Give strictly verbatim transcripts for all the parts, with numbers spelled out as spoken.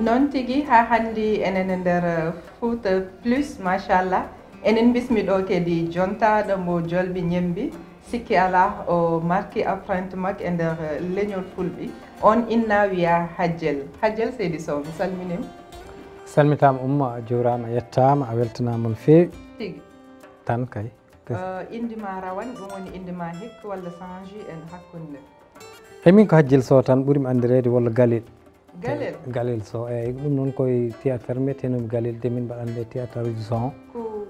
Noon tigi, haa hanndi enen e nder Fouta Plus, machallah. Enen mbismi ɗo kadi jontaaɗo mo jolbi ñembi. Sikki alaa, o marki empreinte makko e nder leñol Fulɓe. On inna wiya Hajjel. Hajjel, seydi Sow, mi salminiima. Salmitaama Umma, a juuraama, a yettaama, a weltanaama no feewi. Tigi. Tan kay. Eh, innde ma rawane, ɗum woni innde ma hikka walla changé en hakkunde? E min ko Hajjel Sow tan ɓuri mi anndireede walla Galel. Galel? Galel Sow, eeyi, ɗum noon koye théâtre mbiyeteenoomi Galel, de min mbaɗande théâtre uji son. Ko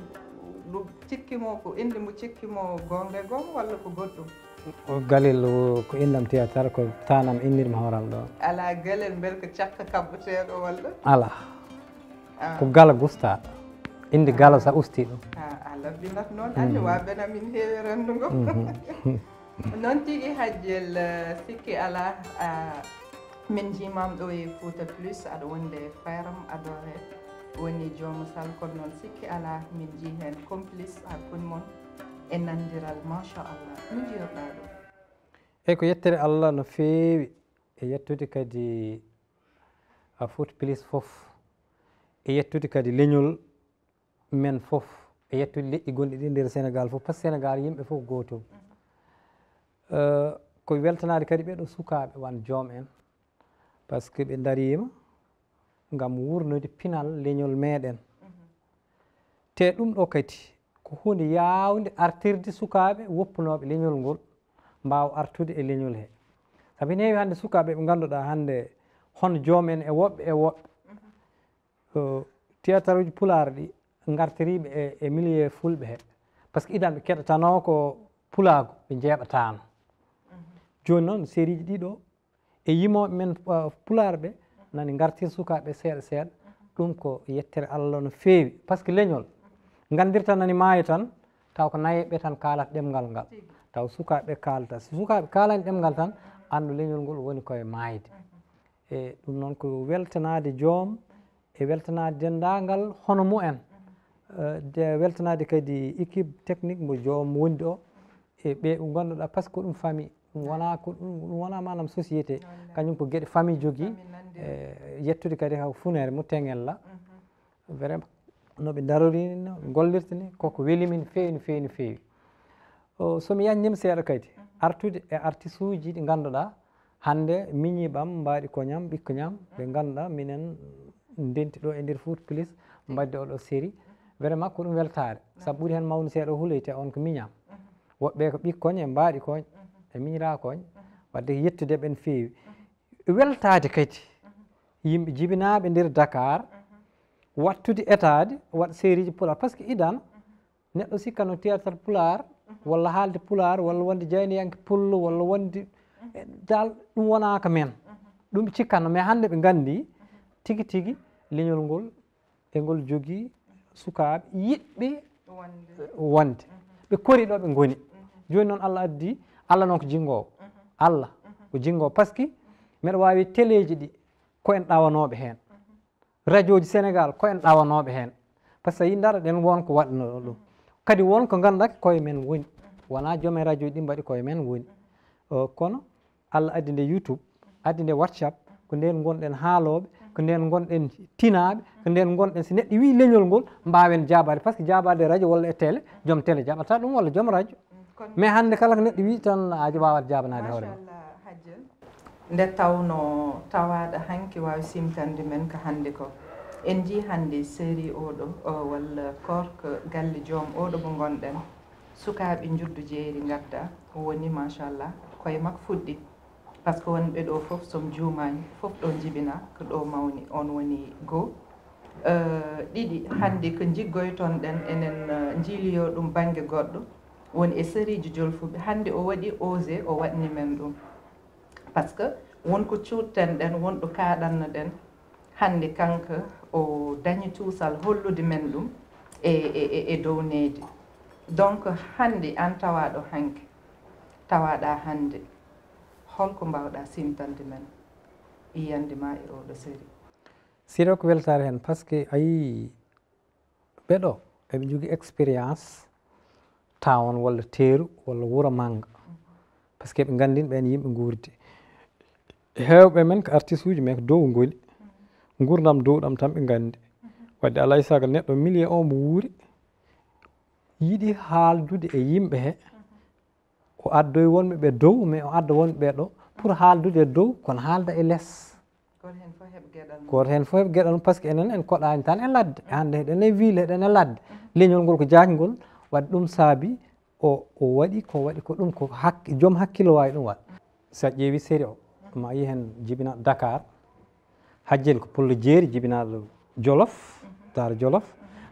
ɗum cikki mo, ko innde mo cikki mo goonga e goonga walla ko goɗɗum? O Galel o, ko innde am théâtre, ko taanam innirmi hooram ɗo. Alaa Galel mbel ko cakka kaɓɓeteeɗo walla? Alaa. Ah. Ko Gala Gusta. Innde Gala sa usti ɗum. Ah, a labbinat noon, anndi wa ben amin heewi renndugo. Noon tigi Hajjel, eh, sikki alaa, ah, min njiimaam ɗo e Fouta Plus, aɗa wonde Fayram Adore, woni jooma sal, kono noon sikki alaa, min njii heen complice hakkunde mon e nanndiral, machallah. No njiyirɗaa ɗum? Eeyi, ko yettere Allah no feewi, e yettude kadi a Fouta Plus fof, e yettude kadi leñol men fof, e yettude leƴƴi gonɗi ɗi nder Sénégal fof, parce que Sénégal yimɓe fof ko gootum. Eh, ko weltanaade kadi ɓeɗo sukaaɓe wan joom en, parce que ɓe ndariima ngam wuurnude pinal leñol meɗen. Te ɗum ɗo kadi ko huunde yaawnde artirde sukaaɓe woppunooɓe leñol ngol mbaawa artude e leñol he. Sabu ene heewi hannde sukaaɓe ɓe ngannduɗaa hannde hono joom en e woɓɓe e woɓɓe. Ko théâtre uji pulaar ɗi ngartiriiɓe e, e milieu fulɓe he. Parce que idan ɓe keɗatanoo ko pulaagu, ɓe njeeɓataano. Jooni noon, série ji ɗiɗo e yimooɓe men, uh, pulaar ɓe nani ngartir sukaaɓe seeɗa seeɗa. Ɗum ko yettere Allah no feewi. Parce que leñol nganndirta nani maayo tan, taw ko nayeeɓe tan kaalata ɗemngal ngal. Taw sukaaɓe kaalata. So sukaaɓe kaalani ɗemngal tan, anndu leñol ngol woni koye maayde. E ɗum noon ko weltanaade joom, e weltanaade denndaangal hono mumen. Eh, de weltanaade kadi équipe technique mo joom wondi o, e ɓe ngannduɗaa, parce que ko ɗum famille, ɗum wonaa ko ɗum, ɗum wonaa maanaam société, kañum ko geɗe famille jogii. Eh, yettude kadi haw funere mo Tengella. Vraiment, no ɓe ndarori ni, no ɓe ngollirta ni, koko weli min feewi, no feewi, no feewi. O, so mi yanndiima seeɗa kadi, artude e artisuuji ɗi ngannduɗaa, hannde miñiiɓam mbaɗi koñam, ɓikkoñam, ɓe ngannduɗaa minen ndenti ɗo e nder Fouta Plus, mbaddi oɗo série. Vraiment ko ɗum weltaare. Sabu ɓuri heen mawni seeɗa o huloyte on ko miñam. Woɓɓe ko ɓikkoñ e mbaɗi koñ, e miñiraa koñ, wadde ko yettude ɓen feewi. Weltaade kadi, yimɓe jibinaaɓe nder Dakar, wattude etaade, waɗa sérieji pulaar. Parce que idan, neɗɗo sikkano théâtre pulaar, walla haalde pulaar, walla wonde jayniyanke pullo, walla wonde, eh, dal, ɗum wonaa ka men. Ɗum ɓe cikkanno, mais hannde ɓe nganndi tigi tigi leñol ngol, e ngol jogii sukaaɓe yiɗɓe wonde. Ɓe kori ɗo ɓe ngoni. Jooni noon Allah addi, Allah noon ko jinngoowo. Allah ko jinngoowo. Parce que mbeɗa waawi teleeji ɗi ko en ɗawanooɓe heen. Rajooji Sénégal ko en ɗawanooɓe heen. Parce que yimɓe ndara ɗen won ko waɗnoo ɗum. Kadi won ko ngannduɗaa ko koye men woni. Wonaa joom en rajooji ɗi mbaɗi koye men woni. O, kono Allah addi nde YouTube, addi nde WhatsApp, ko ndeen ngonɗen haalooɓe, ko ndeen ngonɗen tinaaɓe, ko ndeen ngonɗen, so neɗɗo wii leñol ngol, mbaawen jaabaade, parce que jaabaade e radio walla e télé, joom télé jaɓata ɗum walla joom radio. Mais hannde kala ko neɗɗo wii tan, a waawat jaabanaade hoore ma. Machallah, Hajjel. Nde tawnoo tawaaɗo hanki waawi simtande men ko hannde ko. En njii hannde série oɗo, o, walla koorka galle joom oɗo mo ngonɗen. Sukaaɓe njuddu jeeri ngadda, woni machallah, koye makko fuɗɗi. Parce que wonɓe ɗo fof, so mi juumaani, fof ɗo njibinaa, ko ɗo mawni, on woni goo. Eh, ɗiɗi, hannde ko njiggoyton ɗen, enen, eh, njiiliyoo ɗum bannge goɗɗo, woni e sériiji jolfuɓe. Hannde o waɗi osé, o waɗni men ɗum. Parce que won ko cuuɗten ɗen, won ɗo kaaɗanno ɗen. Hannde kanko o dañi cuusal hollude men ɗum e, e, e, e dow needi. Donc, hannde aan tawaaɗo hanki, tawaaɗaa hannde, holko mbaawɗaa simtande men e yiyannde ma e oɗo série? Siro ko weltaare heen, parce que a yii ɓe ɗo, eɓe njogii expérience town walla teeru walla wuro mannga. Parce que ɓe nganndin ɓeen yimɓe nguurdi. Heewɓe men ko artiste uji, mais ko dow ngoni. Nguurndam dow ɗam tan ɓe nganndi. Waɗde alaa e sago neɗɗo milieu o mbo wuuri, yiɗi haaldude e yimɓe he. O addoy wonɓe ɓe dow, mais o adda wonɓe ɓe ɗo pour haaldude e dow, kono haalda e les. Gooto heen fof heɓa geɗal mum. Gooto heen fof heɓa geɗal mum, parce que enen en koɗaani tan e ladde. Hannde heɗen e ville, heɗen e ladde. Leñol ngol ko jaajngol, waɗi ɗum saabi o, o waɗi ko waɗi ko ɗum ko hak-, joom hakkille waawi ɗum waɗ. So a ƴeewi série o, ma yi heen jibina Dakar, Hajjel ko pullo jeeri jibinaaɗo Jolof, Daara Jolof.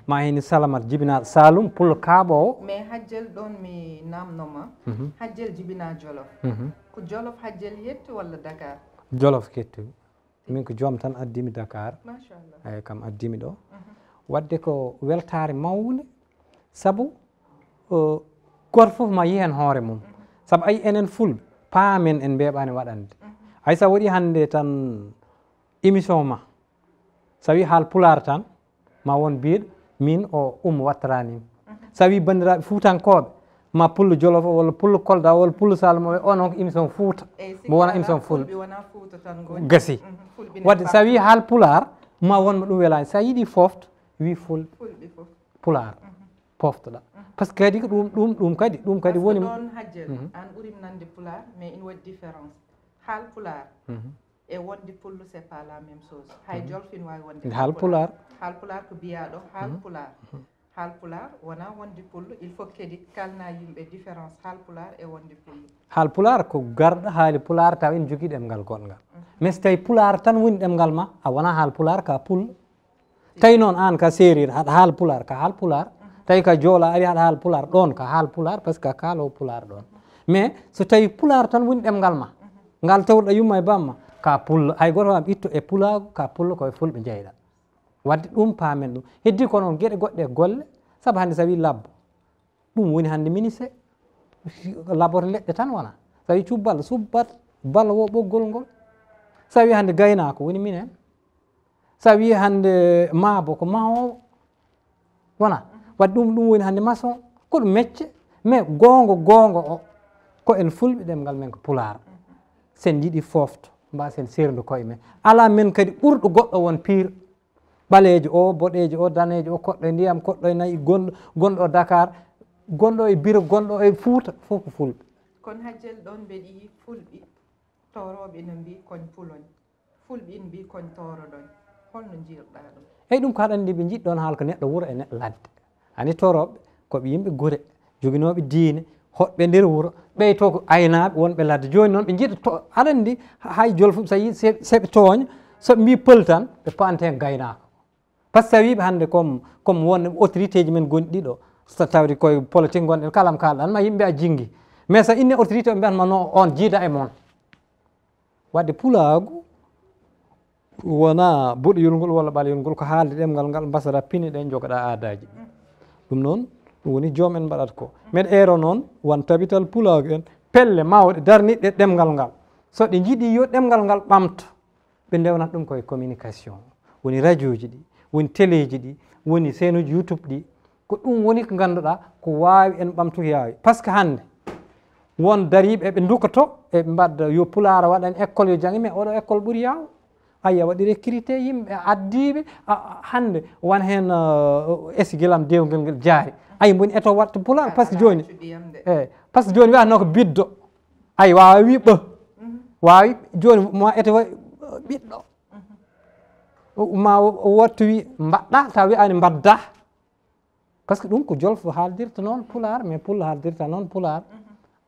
Ma heen Salamat jibinaaɗo Saalum, pullo kaaɓoowo. Mais Hajjel ɗoon mi naamno ma. Mhm. Hajjel jibinaa Jolof. Mhm. Ko Jolof Hajjel yetti walla Dakar? Jolof ketti. Min ko joom tan addimi Dakar. Machallah. Eeyi, kam addimi ɗo. Mhm. Waɗde ko weltaare mawnde, sabu, o, gooto fof ma yi heen hoore mum. Mhm. Sabu ayi enen Fulɓe, paamen en mbeeɓaani waɗande. Mhm. Hay so a waɗi hannde tan émission ma, so a wi haal pulaar tan, ma won biiɗo, min o Oumou wattaraani mi. Mhm. So a wi banndiraaɓe fuutankooɓe, ma pullo Jolof o, walla pullo Kolda o, walla pullo Saalum o, o noon ko émission Fuuta. Eeyi, sikki mbo wona alaa, émission Fulɓe. Fulɓe wonaa Fuuta tan ngoni. Gasi. Mhm, Fulɓe ne. Waɗde so a wi partout. Haal pulaar, ma won mo ɗum welaani. So a yiɗi foofto, wi Ful-, Fulɓe fof. Pulaar. Mhm. Pooftoɗaa. Mhm. Parce que kadi ko ɗum, ɗum, ɗum kadi, ɗum kadi. Parce que woni ɗoon Hajjel, mhm, aan ɓuri mi nande pulaar, mais ina waɗi différence. Haal pulaar. Mhm. E wonde pullo, c'est pas la même chose. Hay, mhm, Jolof ina waawi wonde haal pulaar. Haal pulaar ko biyaaɗo haal, mhm, pulaar. Mhm. Haal pulaar wonaa wonde pullo, il faut kadi kaalna yimɓe différence haal pulaar e wonde pullo. Haal pulaar ko garɗo haali pulaar tawa ina jogii ɗemngal goɗngal. Mhm. Mais so tawi pulaar tan woni ɗemngal ma, a wonaa haal pulaar, ka pullo. Tawi noon aan ka seereer, haɗa haal pulaar, ka haal pulaar. Mhm. Tawi ka joola ari haɗa haal pulaar ɗoon, ka haal pulaar, parce que ka kaaloowo pulaar ɗoon. Mais so tawi pulaar tan woni ɗemngal ma, mhm, ngal tawruɗa yumma e bamma, ka pullo, hay gooto am itto e pulaagu, ka pullo ko e fulɓe njeyɗa. Waɗde ɗum paamen ɗum. Heddi ko noon geɗe goɗɗe e golle, sabu hannde so a wi labbo, ɗum woni hannde ministre, laboto leɗɗe tan wona. So a wi cubbal, subbat, bal wo ɓoggol ngol. So a wi hannde gaynaako woni minen. So a wi hannde maabo ko mahoowo. Wona, waɗi ɗum, ɗum woni hannde maçon. Ko ɗum mecce, mais goongo, goongo o, ko en fulɓe, ɗemngal men ko pulaar. Sen njiɗi foofto, mbaasen seerndu koye men. Alaa men kadi ɓurɗo goɗɗo won piir. Ɓaleejo o, boɗeejo o, daneejo o, koɗɗo e ndiyam, koɗɗo e nayi, gonɗo, gonɗo Dakar, gonɗo e biro, gonɗo e Fuuta, fof ko fulɓe. Kono Hajjel ɗoon mbeɗi fulɓe, toorooɓe ina mbii koñ puloñ. Fulɓe ina mbii koñ tooroɗon. Holno njiirɗaa ɗum? Eyi, ɗum ko aɗa anndi ɓe njiɗ ɗoon haala ko neɗɗo wuro e neɗɗo ladde. Ani toorooɓe ko ɓe yimɓe gure, joginooɓe diine, hoɗɓe nder wuro, ɓey to ko aynaaɓe wonɓe ladde. Jooni noon ɓe njiɗa to, aɗa anndi hay Jolof so yii se, se ɓe tooña, so ɓe mbii pël tan, ɓe paante gaynaako. Par ce que so tawiiɓe hannde comme, comme won autorité ji men gonɗi ɗo, so tawde koye politique ngonɗen, kala mo kaalɗan ma yimɓe a jinngi. Mais so inni autorité, ɓe mbiyat ma no on jiida e mon. Waɗde pulaagu wonaa boɗeyol ngol walla ɓaleyol ngol, ko haalde ɗemngal ngal, mbasata pine ɗe, njogoɗaa aadaaji ɗi. Ɗum noon, ɗum woni joom en mbaɗata ko. Mbeɗa eero noon, won tabital pulaagu en, pelle mawɗe darniiɗe ɗemngal ngal. So ɗe njiɗi yo ɗemngal ngal ɓamto, ɓe ndewnata ɗum koye communication. Woni rajooji ɗi, woni teleeji ɗi, woni seenuji YouTube ɗi. Ko ɗum woni ko ngannduɗaa ko waawi en ɓamtude yaawi. Par ce que hannde, won dariiɓe eɓe ndukkoto, eɓe mbaɗa yo pulaar waɗan école, yo jannge, mais oɗo école ɓuri yaaw. Ayi, a waɗi recruté yimɓe addiiɓe, a, a, hannde won heen, uh, esi gilam dewgel ngel jaari. Ayi, mboni eto waɗto pulaar, par ce que jooni, eyi, par ce que jooni wiyatnoo ko biddo. Ayi, waawa wi ɓe. Mhm. Waawi jooni mo eto wa-, ɓiɗɗo. Mhm. Ma o, o wattu wi mbaɗɗa, taw wiyaani mbadda. Par ce que ɗum ko Jolof haaldirta noon pulaar, mais pullo haaldirta noon pulaar. Mhm.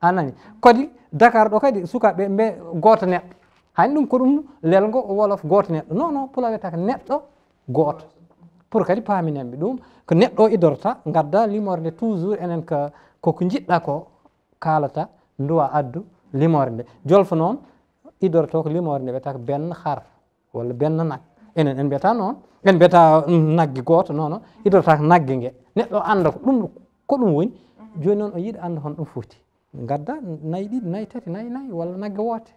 A nani? Kadi Dakar ɗo kadi sukaaɓe mbe gooto neɗɗo. Hani ɗum ko ɗum lelngo wolof gooto neɗɗo. Non, non, pulaar wiyata ko neɗɗo gooto. Pour kadi paaminen ɓe ɗum, ko neɗɗo o idorta, ngadda limoore nde toujours enen ko, ko ko njiɗɗa ko kaalata, nduwa addu limoore nde. Jolof noon idorto ko limoore nde wiyata ko benn xar. Walla benn nag. Enen en mbiyata noon, en mbiyata, mm, nagge gooto, non, non. Idorta ko nagge nge. Neɗɗo annda ko ɗum, ko ɗum woni. Jooni noon o yiɗa annda hono ɗum foti. Ngadda nayi ɗiɗi, nayi tati, nayi nayi, walla nagge woote.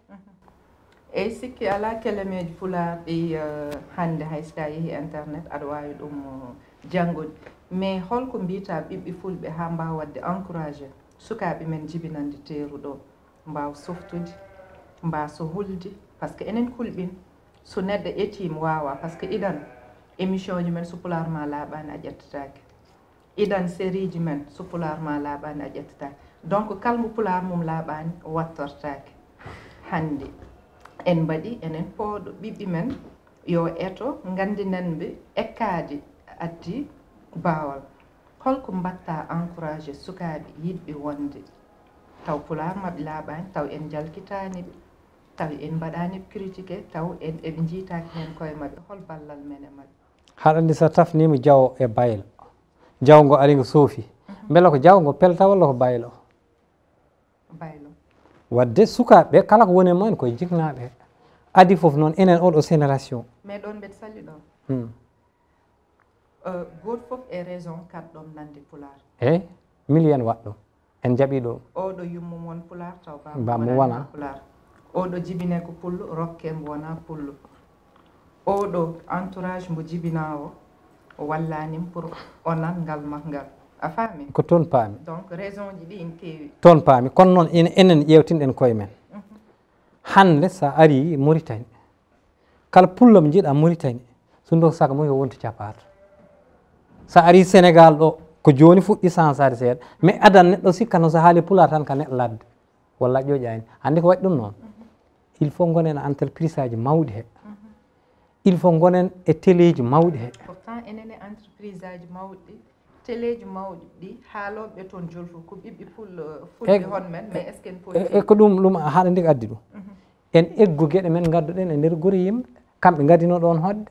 Eyi, sikki alaa, kelemeeji pulaar ɗi, eh, hannde hay so a yehi internet, aɗa waawi ɗum, eh, janngude. Mais holko mbiyta ɓiɓɓe fulɓe haa mbaawa waɗde encouragé sukaaɓe men jibinande teeru ɗo? Mbaaw softude, mbaaso hulde, par ce que enen kulɓin, So neɗɗo etiima waawaa, par ce que idan émission ji men so pulaar ma laaɓaani a ƴettataake. Idan série ji men so pulaar ma laaɓaani a ƴettataake. Donc kala mo pulaar mum laaɓaani wattortaake. Hannde en mbaɗi enen pooɗo ɓiɓɓe men yo eto nganndinen ɓe ekkaade addi baawal. Holko mbatta encouragé sukaaɓe yiɗɓe wonde taw pulaar maɓɓe laaɓaani, taw en njalkitaani ɓe, taw en mbaɗaani ɓe critiqué, taw en eɓe njiitaaki heen koye maɓɓe, hol ballal men e maɓɓe? Haɗa anndi so tafniima jawo e baylo, jawo ngo ari ngo soofi, mbela ko jawo ngo pelta walla ko baylo? Baylo. Waɗde sukaaɓe ɓe kala ko woni e mumen koye jiknaaɓe. Adii fof noon enen oɗo génération. Mais ɗoon mbeɗa salli ɗoon. Hmm. Gooto fof e raison kaɗɗom nande pulaar. Eey, million waɗ ɗum. En jaɓi ɗum. Oɗo yummum won pulaar taw bamum wona pulaar. Oɗo jibine ko pullo, rokke mbo wona pullo. Oɗo entourage mbo jibina o, o wallanim pour o nan ngal mak ngal. A faami? Ko toon paami. Donc raison ji ɗi ene keewi. Toon paami. Kono noon enen ƴeewtinɗen koye men. Mhm. Hannde so a arii Mauritanie, kala pullo mo njiɗa Mauritanie, so ndo sago mum yo wontu capato. So a arii Sénégal ɗo, ko jooni fuɗɗi sansaade seeɗa, mais adan neɗɗo sikka noon so haali pulaar tan ka neɗɗo ladde. Walla ƴoƴaani. Anndi ko waɗi ɗum noon? Il faut ngonen entreprise aji mawɗi he. Il faut ngonen e teleeji mawɗi he. Pourtant enen e entreprise aji mawɗi, teleeji mawɗi ɗi haalooɓe toon jolfo ko ɓiɓɓe pullo, fulɓe hon men, mais est ce que en poti? E ko ɗum ɗum haɗa ndik addi ɗum. En eggu geɗe men ngadduɗen e nder gure yimɓe, kamɓe ngadino ɗoon hoɗde.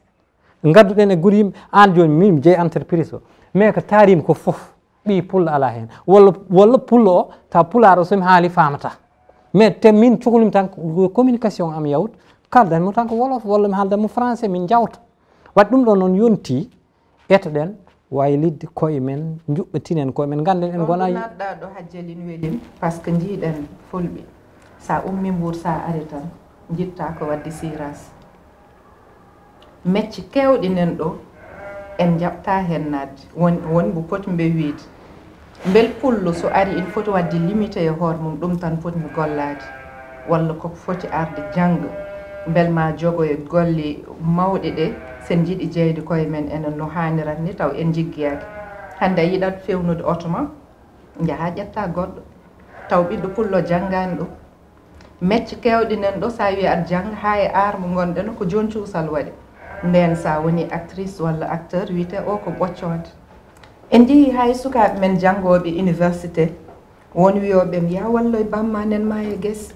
Ngadduɗen e gure yimɓe, aan jooni min mi jeyi entreprise o, mais ko taarimi ko fof ɓii pullo alaa heen, walla walla pullo o taw pulaar o somi haali faamata, mais te min cukalimi tan ko communication am yawta, kaldan mo tan ko wolof walla mi haaldan mo français min njawta. Waɗi ɗum ɗo noon yontii, etoɗen waylitde koye men, njuɓɓitinen koye men, ngannden en ngonaa. Natɗa ɗo hajjalin welin par ce que njiiɗen fulɓe sa ummi mbuur sa ari tan njitta ko waɗde siras. Mecce keewɗe nen ɗo en njaɓta heen naatde, won won mbo poti mbe wiyde mbel pullo so ari ina foti waɗde limité e hoore mum, ɗum tan potmi gollaade, walla koko foti arde jannga mbel ma jogoye golle mawɗe ɗe sen njiɗi jeyde koye men enen no haanirat ni taw en njiggiyaaki. Hannde a yiɗat fewnude oto ma njaha ƴetta goɗɗo taw ɓiɗɗo pullo janngaani ɗum. Mecce keewɗe nen ɗo, so a wii aɗa jannga, haa e art mo ngonɗen o, ko jooni cuusal waɗi. Ndeen so a wonii actrice walla acteur, wiyetee oo ko ɓoccoonde. En njehii haa e sukaaɓe men janngooɓe université, won wiyooɓe mi, yaa walloy bamma nen maa e gese.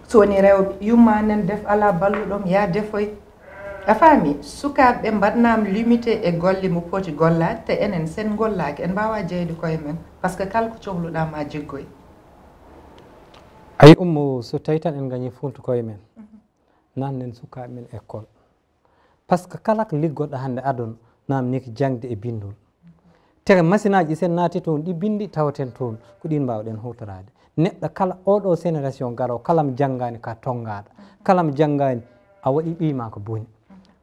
So wonii rewɓe, yumma nen def alaa balluɗo mi, yaa defoy. A faami, sukaaɓe ɓe mbaɗnaama limité e golle mo poti gollaade, te enen so en ngollaaki, en mbaawaa jeyde koye men, par ce que kala ko cohluɗaa maa jiggoy. Ayi Ummu, so tawii tan en ngañii fuuntu koye men, naatnen sukaaɓe men école. Par ce que kala ko liggoɗo hannde aduna, naamnii ko jaŋde e binndol. Te masiŋaaji ɗi so en naatii toon, ɗi binndi tawaten toon, ko ɗiin mbaawɗen huutoraade. Neɗɗo kala, ooɗoo génération garoowo, kala mo janngaani ko a tonngaaɗo, kala mo janngaani a waɗii ɓiy maa ko boni.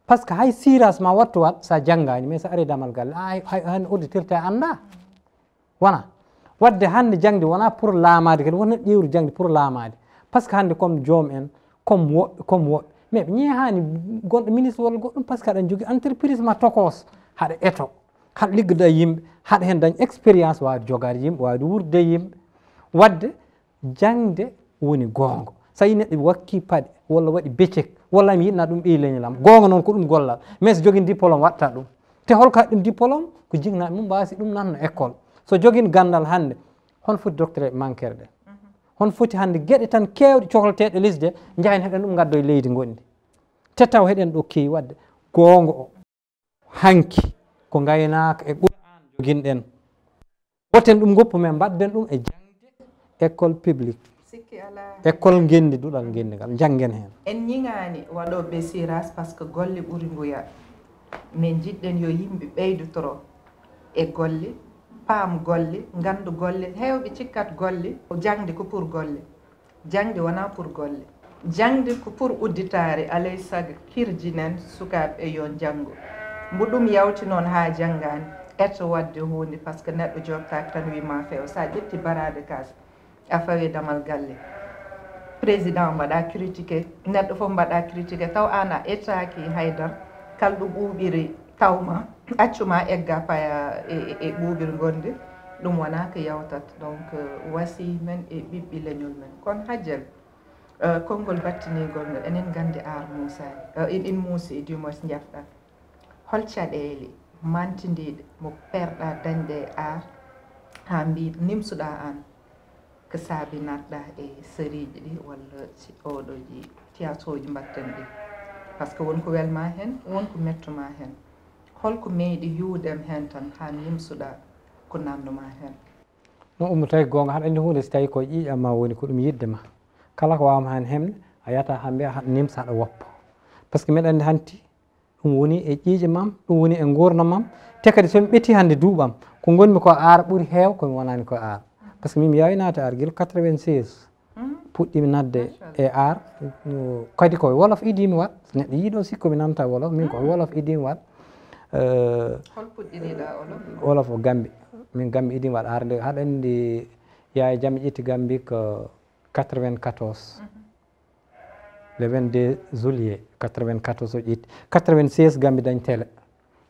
Par ce que hay siras ma wattu waɗ so a janngaani, mais so a arii damal galle, a hay hay auditeur te a anndaa. Wonaa. Waɗde hannde jaŋde wonaa pour laamaade kadi, wonaa ƴeewru jaŋde pour laamaade. Par ce que hannde comme joom en, comme woɓɓe, comme woɓɓe. Mais ɓe ñeehaani gonɗo ministre walla goɗɗum, par ce que aɗa jogii entreprise ma tokoos, haɗa eto, haɗa liggoda e yimɓe, haɗa heen dañ expérience, waawde jogaade yimɓe, waawde wuurde e yimɓe. Waɗde jaŋde woni goonga. So a yii neɗɗo wakkii paɗe walla waɗi becek, walla mi yiɗna ɗum ɓiy leñol am. Goonga noon ko ɗum gollal. Mais so jogii diplôme waɗta ɗum. Te holko haɗi ɗum diplôme? Ko jiknaaɓe mum mbaasi ɗum naatno école. So jogii ganndal hannde, hono foti doctorate mankere ɗen? Hono foti hannde geɗe tan keewɗe cohleteeɗe lesdi, njahen heɗen ɗum ngaddoy leydi ngoɗndi. Te taw heɗen ɗo keewi waɗde goonga o. Hanki ko ngaynaaka e Qur'aan joginɗen. Woten ɗum ngoppu men mbaɗden ɗum e jaŋde école publique. Sikki alaa. École ngenndi, duɗal ngenndi ngal, njanngen heen. En ñiŋaani waɗooɓe siras par ce que golle ɓuri nguya. Mais njiɗɗen yo yimɓe ɓeydotoro e golle, paam golle, nganndu golle. Heewɓe cikkat golle, jaŋde ko pour golle. Jaŋde wonaa pour golle. Jaŋde ko pour udditaare, alay sago kirjinen sukaaɓe ɓe yo njanngu. Mbo ɗum yawti noon haa janngaani, eto waɗde huunde, par ce que neɗɗo jooɗtaaki tan wii ma feew. So a ƴetti baraade kaas, a fawi damal galle. Président mbaɗa critiqué, neɗɗo fof mbaɗa critiqué, taw an a etaaki haydara, kala ɗo ɓuuɓiri tawma, accuma egga paya e, e, e ɓuuɓiri ngonndi, ɗum wona ko yawtata. Donc, euh, wasi men e ɓiɓɓe leñol men. Kono Hajjel, euh, konngol battinigol ngol, enen nganndi ar muusaani, euh, in, in muusi, du moins njarɗa. Hol caɗeele mantindiiɗe mo perɗa dañde e ar, haa mbi nimsuɗa an? Ko saabi natɗa e sérieuxji ɗi walla si-, oɗo ji théâtreji mbaɗten ɗi? Parce que won ko welma heen, won ko mettuma heen. Hol ko meeɗi yuwdem heen tan haa nimsuɗa ko nannuma heen? No Ummu, tawi goonga, haɗa anndi huunde, si tawi ko ƴiiƴam ma woni, ko ɗum yiɗde ma. Kala ko waawma heen hemde, a yahata haa mbiya haɗa nimsa, haɗa woppa. Parce que mbeɗa anndi hanti ɗum woni e ƴiiƴe mam, ɗum woni e nguurndam mam. Te kadi so mi ɓetti hannde duuɓam, ko ngonmi ko ar ɓuri heew ko mi wonaani ko ar. Parce que min mi yaawi naate ar gila quatre-vingt-seize. Puɗɗimi naatde e ar, kadi ko e wolof idimi waɗ. Neɗɗo yiɗo sikko mi nanta wolof, min ko e wolof idimi waɗ. Euh, Hol puɗɗiniɗa wolof? Wolof o Gambi. Min Gambi idimi waɗ ar nde haɗa anndi Yaaya Jammeh ƴetti Gambi ko quatre-vingt-quatorze. Le vingt-deux juillet quatre-vingt-quatorze o ƴetti. Quatre-vingt-seize Gambi dañ télé.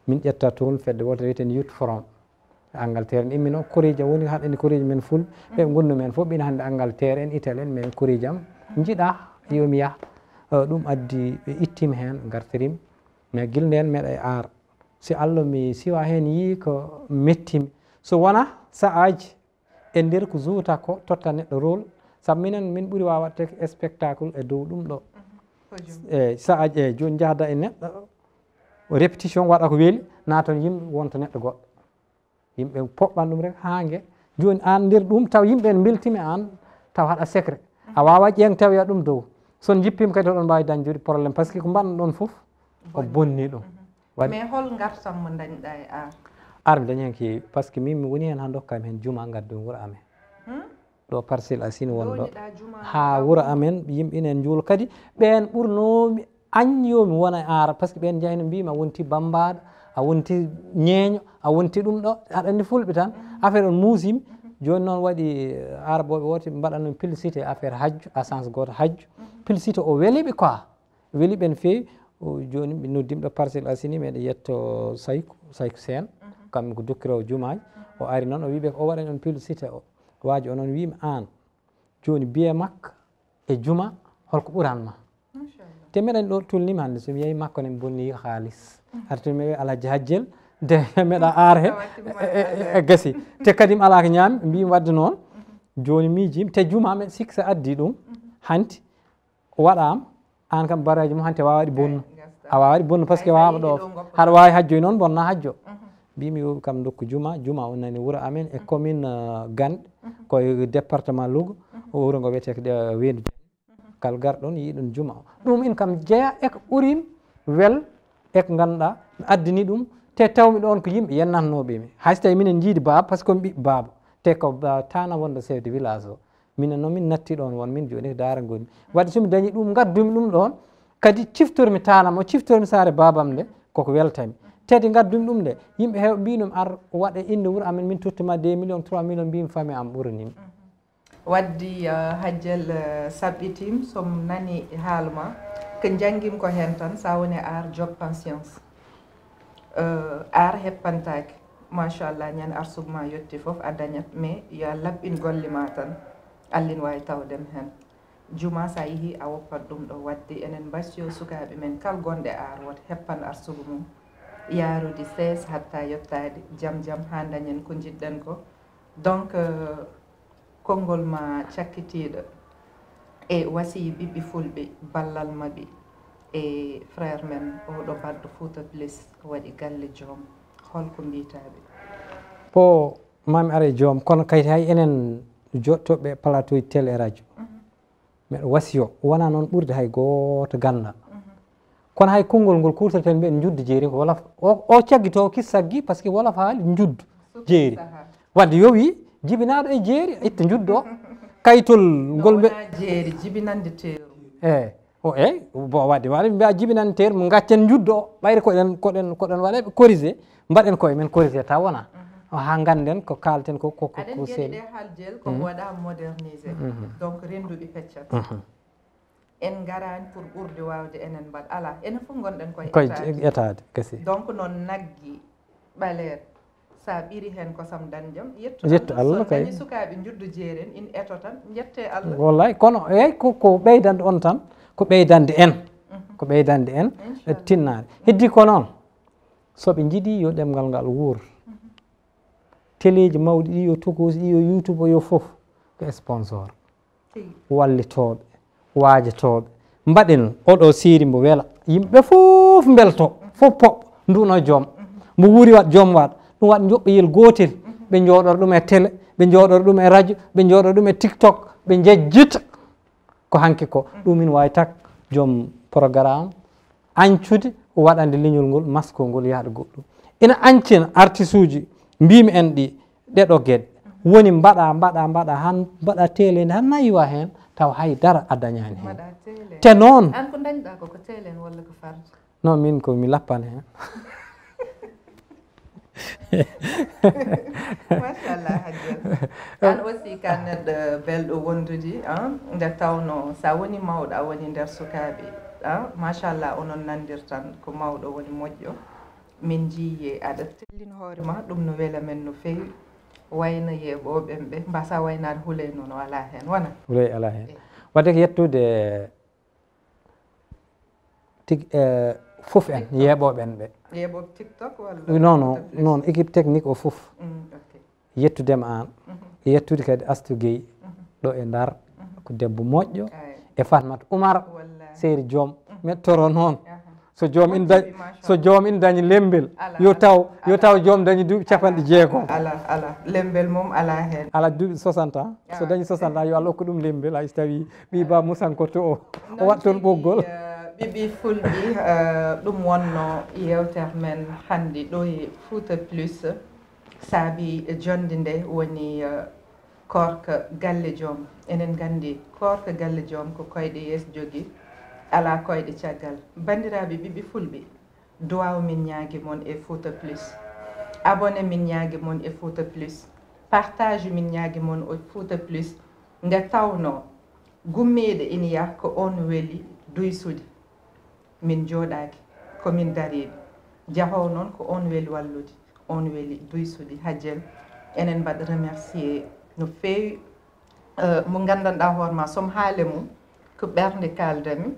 Min ƴetta toon fedde wootere wiyeten Youth Front. Angleterre en immino, koreeji am woni haɗani koreeji men ful. Ɓe ngonnu men fof ɓina hannde Angleterre en, Italie en, mais koreeji am njiɗa yo mi yah. Eh, ɗum addi ɓe ittim heen, ngartirim. Mais gila ndeen meɗa e ar. Si Allah mi siwa heen yii ko mettimi. So wona sa'aaji e nder ko juuta ko totta neɗɗo rôle. Sabu minen, min ɓuri waawatde spectacle e dow ɗum ɗo. Eyi, sa'aaji, eyi, jooni njahda e neɗɗo, répétition waɗa ko weeli, naton yimɓe wonta neɗɗo goɗɗo. Yimɓe poɓɓan ɗum rek haa nge. Jooni aan nder ɗum taw yimɓe en mbeltima aan taw haɗa secret. A waawaa ƴeeŋ tawoya ɗum dow. So on njippima kadi oɗon mbaawi dañde problème, parce que ko mbaɗɗon ɗon fof o bonni ɗum. Waɗi. Mais hol ngartam mo dañɗa e ar? Ar mi dañi heen keewi, parce que min mi woni heen haa ndokkami heen juma ngaddu wuro amen. Ɗo Parcelles Assainies won ɗo. Haa wuro amen, yimɓe ina njuula. Kadi ɓeen ɓurnoomi añ yo mi wona e ar, parce que ɓeen njahino mbiimi a wonti bammbaaɗo, a wonti ñeeño, a wonti ɗum ɗo, aɗa anndi fulɓe tan. Affaire on muusimi. Jooni noon waɗi, eh, arabooɓe woote mbaɗa noon publicité affaire hajju, agence gooto hajju. Publicité o weli ɓe quoi. Weli ɓeen feewi. O, jooni mi noddima ɗo Parcelles Assainies, meɗa yetto Sayku, Sayku Seen. Kam ko dokkiroowo jumaaji. O ari noon, o wii ɓe ko o waɗani on publicité o. Waaji o noon wiimi aan, jooni biye makko e juma, holko ɓuran ma? Te meɗen ɗo tolnima hannde, so mi yehi makko ne mi bonni haalis. Artu mi wi Alhaji Hajjel, de meɗa ar he, e, e, e, e gasi. Te kadi mi alaa ko ñaami, mbimi wadde noon. Jooni miijimi, te juma men siksa addi ɗum, hanti. Waɗaama, aan kam baraaji mum hannde a waawaa waɗi bonno. A waawaa waɗi bonno, parce que waawaa ɗo. Haɗa waawi hajjoy noon, bonna hajjo. Mbimi yo kam ndokku juma, juma o nani wuro amen e commune, uh, Ganɗe, ko e département Louga, o wuro ngo wiyetee ko, uh, Weendu. Kala garɗon yiiɗon juma o. Ɗum in kam jeya e ko ɓurim wel e ko ngannduɗaa mi addani ɗum, te tawmi ɗoon ko yimɓe yennatnooɓe mi. Hay so tawi minen njiidi baaba, parce que komi ɓiɓɓe baaba, te ko ba-, tana wonɗo chef de village o. Minen noon min natti ɗoon won min jooni ko daara ngonmi. Wadde so mi dañi ɗum, ngaddumi ɗum ɗoon, kadi ciftormi taanam o, ciftormi saare baabam nde, koko weltami. Tede ngaddumi ɗum nde, yimɓe heew mbinum ar waɗe innde wuro amen, min tottuma deux millions, trois millions, mbimi famille am ɓuranima. Waddi, eh, Hajjel, eh, saɓɓitim, so mi nani haala ma, ko njanngim ko heen tan, sa woni ar job patience. Eh, ar heppantaake. Machallah, ñande arsugu ma yetti fof a dañat, mais yo a laɓɓin golle ma tan. Allin waawi tawdem heen. Juma sa yehi a woppat ɗum ɗo. Wadde enen mbasiyo sukaaɓe men kal gonɗe ar woto heppan arsugu mum. Yaarude sees hatta yottaade jam jam haa dañen ko njiɗɗen ko. Donc, eh, konngol ma cakkitiiɗo e wasiyi ɓiɓɓe fulɓe, ballal maɓɓe e frère men oɗo baɗɗo Fouta Plus waɗi galle joom. Holko mbiytaa ɓe? Ko mami ara e joom, kono kadi hay enen joɗɗooɓe plateau ji télé e radio, mbeɗa wasiyo, wona noon ɓurde hay gooto ganndal. Kono hay konngol ngol kuutorten mbiyen njuddu jeeri ko wolof. O, o caggitoowo kis saggi, parce que wolof haali njuddu jeeri. Wadde yowi jibinaaɗo e jeeri, itta njuddu o. Kayitol ngol mbe- wona jeeri, jibinande teeru. Eyi. O, eyi, bon, wadde, wadde, mbiya jibinande teeru mo ngaccen njuddu o. Ɓayri koɗen, koɗen, koɗen waɗa ɓe corrigé, mbaɗen koye men corrigé taw wona. O, haa ngannden ko kaalten ko, ko, ko, aɗen ko njeɗi seeɗa. Ɗe haljel ko waɗa modernisé. Donc, rennduɓe peccat. En ngaraani pour ɓurde waawde enen mbaɗ alaa, enen fof ngonɗen koye koye etaade. Etaade kasi. Donc noon naggi ɓaleeɗo, so a ɓiri heen kosam dañjam, yettu yettu Allah. Allah so kay dañi sukaaɓe njuddo jeeren, in eto tan, njette Allah. Wallay, kono eyi ko, ko ɓeydande on tan, ko ɓeydande en. Mhm. Ko ɓeydande en. Inchallah. Tinnaade. Heddi ko noon, so ɓe njiɗi yo ɗemngal ngal wuur. Mhm. Teleeji mawɗi ɗi, yo tokoosi ɗi, yo YouTube, yo fof ko sponsor. Tigi. Wallitooɓe, waajotooɓe, mbaɗen oɗo seeri mbo wela. Yimɓe fof mbelto, fof poɓ, nduno joom. Mbo wuuri waɗ, joom waɗ. Ɗum waɗ njoɓɓeyel gootel. Ɓe njooɗor ɗum e télé, ɓe njooɗor ɗum e radio, ɓe njooɗor ɗum e TikTok, ɓe njejjita. Ko hanki ko. Ɗum ina waawi tak joom programme añcude waɗande leñol ngol maskol ngol yahde goɗɗum. Ina añcina artisuuji, mbimi en ɗi, ɗeɗo geɗe. Woni mbaɗa, mbaɗa, mbaɗa, han mbaɗa teeleende, han nayiwa heen, taw hay dara a dañaani heen. Mbaɗa teele. Te noon. Aan ko ndañɗaa ko, ko teelen walla ko farde? Non, min ko mi lappan heen. Machallah, Hajjat. Aan aussi ka neɗɗo belɗo wondude, ah, nde tawno sa woni mawɗo, a woni nder sukaaɓe, ah, machallah, onon nandirtan ko mawɗo woni moƴƴo. Min njiyi aɗa tellin hoore ma, ɗum no wela men no feewi. Wayno yeeɓooɓe ɓe, mbasa waynaade huley noon o alaa heen, wona? Huley alaa heen. Eh. Wadde ko yettude tig-, eh, fof en, TikTok. Yeeɓooɓe en ɓe. Yeeɓooɓe TikTok walla non, non, TikTok? Non, équipe technique o fof. Mm, ok. Yettude ma aan. Mhm. Yettude kadi Astou Gueye, mhm, ɗo e Ndar, mhm, ko debbo moƴƴo, ay, e Fatmata Oumar, wallahi, seeri joom, mhm, mettoro noon. Aha. So joom ina dañ-, moƴƴi, machallah, so joom ina dañi lembel, ala, yo taw, ala, yo taw joom dañi duuɓi capanɗe jeegom. Ala, ala. Lembel mum ala heen. Ala duuɓi soixante ans. So, ah, dañi soixante ans, yo Allah okku ɗum lembel, hay so tawi ɓii ba musanko to o, o waɗ toon ɓoggol. Noon tigi, eh, ɓiɓɓe fulɓe, eh, ɗum wonno yeewtere men hannde ɗo e Fouta Plus. Saabi jonde nde woni, eh, koorka galle joom. Enen nganndi koorka galle joom ko koyɗe yees jogii, alaa koyɗe caggal. Banndiraaɓe ɓiɓɓe fulɓe, duwaaw min ñaagi mon e Fouta Plus. Abonné min ñaagi mon e Fouta Plus. Partage min ñaagi mon e Fouta Plus. Nde tawnoo gummiiɗo ina yah ko oon weli duysude. Min njooɗaaki, ko min dariiɓe. Jahoowo noon ko oon weli wallude, oon weli duysude. Hajjel, enen mbaɗa remercier no feewi, eh, mo nganndanɗaa hoore ma, so mi haale mum, ko ɓernde kaaldami,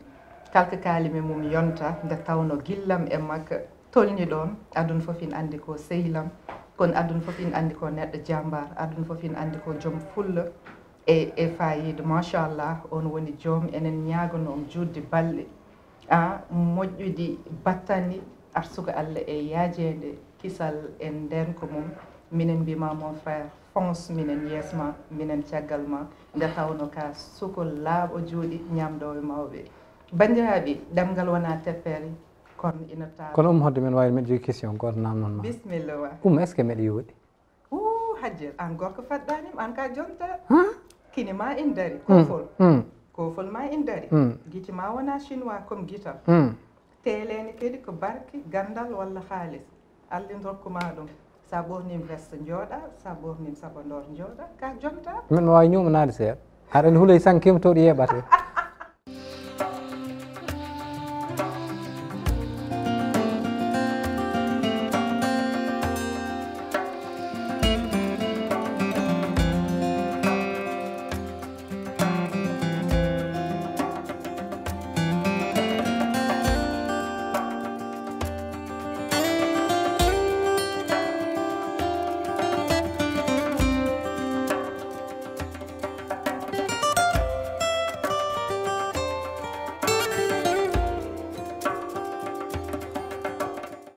kala ko kaalimi mum yonta, nde tawnoo gillam e makko tolni ɗoon. Aduna fof ina anndi ko sehil am, kono aduna fof ina anndi ko neɗɗo jaambaar, aduna fof ina anndi ko joom fulla e, e faayiida. Machallah, oon woni joom, enen ñaaganoo mo juutde balɗe. A moƴƴudi battani arsuka Allah e yaajeende kisal e ndeenka mum. Minen mbima mon frère, fonce, minen yees ma, minen caggal ma, nde tawno ka suko laaɓo juuɗe, ñaamdoowo mawɓe. Banndiraaɓe, ɗemngal wona teppere, kono ina tawa. Kono Umm Hodde, men waawi, mbeɗa jogii question gooto naamnon ma. Bisimilla wa. Umm, est-ce que mbeɗa yooɗi? Uu, Hajjel, aan gorko faɗɗaani mi, aan ka jonta. Huh? Kine ma ina dari, hmm, koofol. Hmm. Koofol ma ina dari. Hmm. Gite ma wona chinois comme gitam. Hmm. Teeleeni kadi ko barke, ganndal walla haalis. Allah ina rokku ma ɗum. Sa ɓoorniima veste njooɗa, sa ɓoorniima sabandoor njooɗa, ka jonta. Min mi waawi ñuumanaade seeɗa. Aɗa anndi huley sanke kewtooɗo yeeɓate.